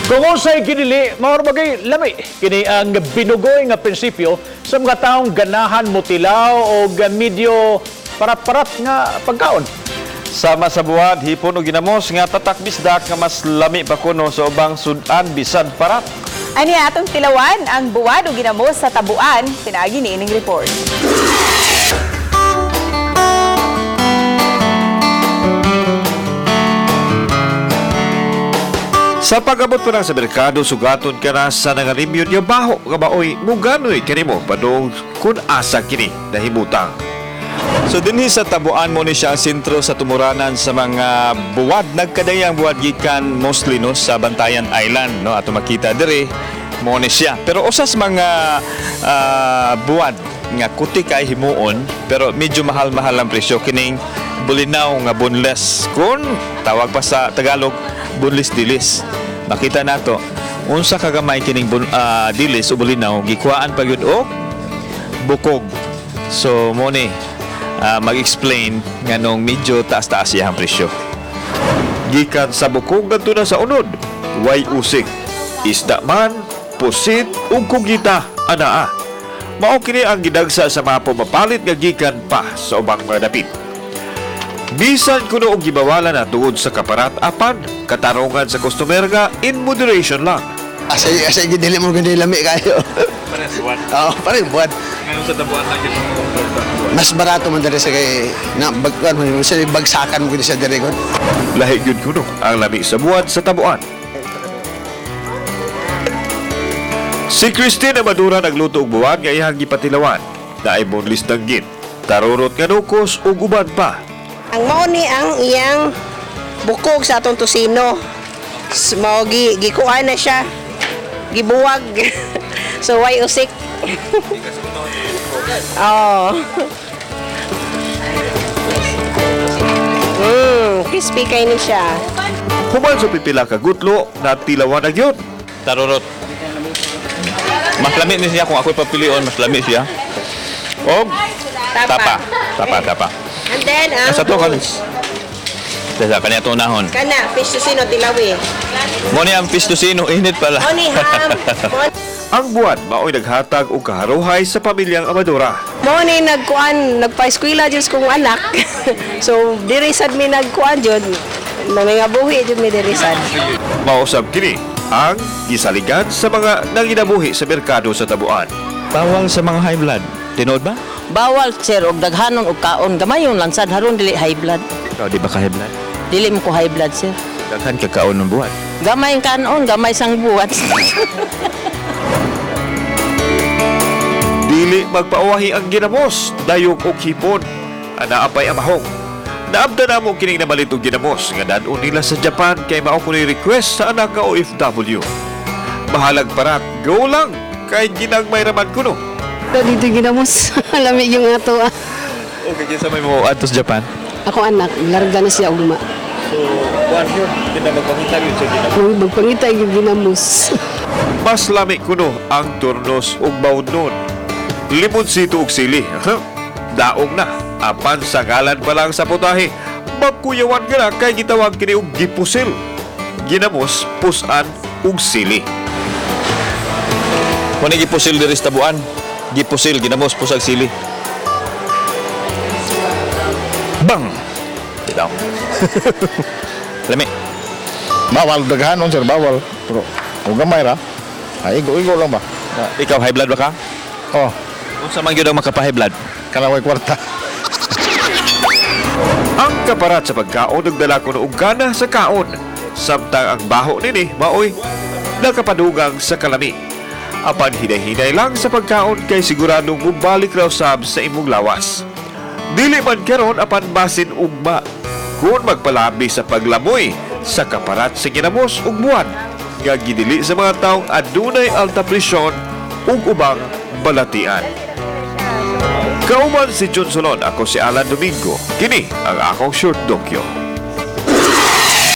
Kung unsay ginili, mao bagay lami. Kini ang binugoy nga prinsipyo sa mga taong ganahan motilaw o medyo parat-parat nga pagkaon. Sama sa buwad, hipon o ginamos nga tatak bisdak nga mas lami pa kuno sa ubang sudan bisan parat. Ani atong tilawan ang buwad o ginamos sa Tabuan, pinaagi ni ining report. Sa pag-abot pa lang sa merkado, sugaton ka na sa nangalimyon nga baho nga maoy muganoy kanimo padung kun asa kini nahimutang. So dinhi sa Tabuan mo ni siya ang sentro sa tumuranan sa mga buwad, nagkadayang buwad gikan mostly, no, sa Bantayan Island, no, ato makita diri mo ni siya. Pero usas mga buwad nga kuti kay himuon pero medyo mahal-mahal ang presyo kining bulinaw nga boneless, kun tawag pa sa Tagalog boneless dilis. Makita nato unsa kagamay kining dilis o bulinaw, gikuhaan pa gyud og bukog. So mo ni mag-explain nganong medyo taas-taas iyang presyo. Gikan sa bukog ngadto na sa unod, way usik. Isda man, pusit ug kugita anaa. Mao kini ang gidagsa sa mga pumapalit nga gikan pa sa ubang mga dapit. Bisan kuno og gibawalan na tungod sa kaparat, apan katarungan sa customer nga in moderation lang. Asa asa gid dili mo gani lami kayo. Oo, pare buwan. Ngayon sa Tabuan lang yun. Mas barato man diri sa kay na bagkuan man sa bagsakan mo gid sa diri kon. Lahi gyud kuno ang lami sa buwan sa Tabuan. Si Christine Amadura nagluto og buwan nga iyang gipatilawan. Naay boneless danggit, tarurot nga nukos ug uban pa. Ang mao ni ang iyang bukog sa atong tosino. Mao gi gikuan na siya. Gibuwag. So why usik? Oh. Crispy kay ni siya. Human sa pipila ka gutlo, natilawan na gyud. Tarurot. Mas lami ni siya kung ako'y papilion, mas lami siya. Og tapa. Tapa, tapa. And then ang Nasa to kan. Dasa kaniya to nahon. Kana fish tocino tilawi. Mo ni ang fish tocino, init pala. Mao ni ham. Ang buwan mao'y naghatag og kaharuhay sa pamilyang Amadora. Mao ni nagkuan, nagpa-eskwela jud kong anak. So diri sad mi nagkuan jud. Nangingabuhi jud mi diri sad. Mausab kini ang gisaligan sa mga nanginabuhi sa merkado sa Tabuan. Bawal sa mga high blood. Tinuod ba? Bawal, sir, og daghanon og kaon gamayon lang sad haron dili high blood. Ikaw di ba ka high blood? Dili mo ko high blood, sir. Daghan ka kaon ng buwan. Gamay ang kanon, gamay sang buhat. Dili magpauwahi ang ginamos, dayog og hipon. Anaa pa'y amahong. Naabda na mo kining namalit og ginamos nga dad-on nila sa Japan kay mao kuno'y request sa anak nga OFW. Bahalag parat, go lang kay ginagmay raman kuno. Dito ginamos. Lami yung ato. Ah. Okay, kinsa may mo adto sa Japan? Ako anak, larga na siya ugma. So, kuan yun, kita magpangita yun sa ginamos. Magpangita yung ginamos. Mas lami kuno ang turnos ug bawnon. Limonsito ug sili. Huh? Daong na. Apan sa ngalan pa lang sa putahe, magkuyawan ka na kay gitawag kini og gipusil. Ginamos, pusan ug sili. Mo ni gipusil diri sa Tabuan. Gipusil, ginamos pusag sili. Bang! Bitaw. Lami. Bawal daghanon, sir, bawal. Pero kung gamay ra, ay igo-igo lang ba? Ikaw high blood ba ka? Oh, Unsa man gyud ang makapa-high blood? Kanaway kwarta. Ang kaparat sa pagkaon nagdala kuno og gana sa kaon. Samtang ang baho nini maoy nakapadugang sa kalami. Apan hinay-hinay lang sa pagkaon kay siguradong mubalik raw sab sa imong lawas. Dili man karon apan basin ugma. Kung magpalabi sa paglamoy sa kaparat sa ginamos ug buwan nga gidili sa mga taong adunay alta presyon ug ubang balatian. Kauban si John Solon, ako si Alan Domingo. Kini ang akong short dokyo.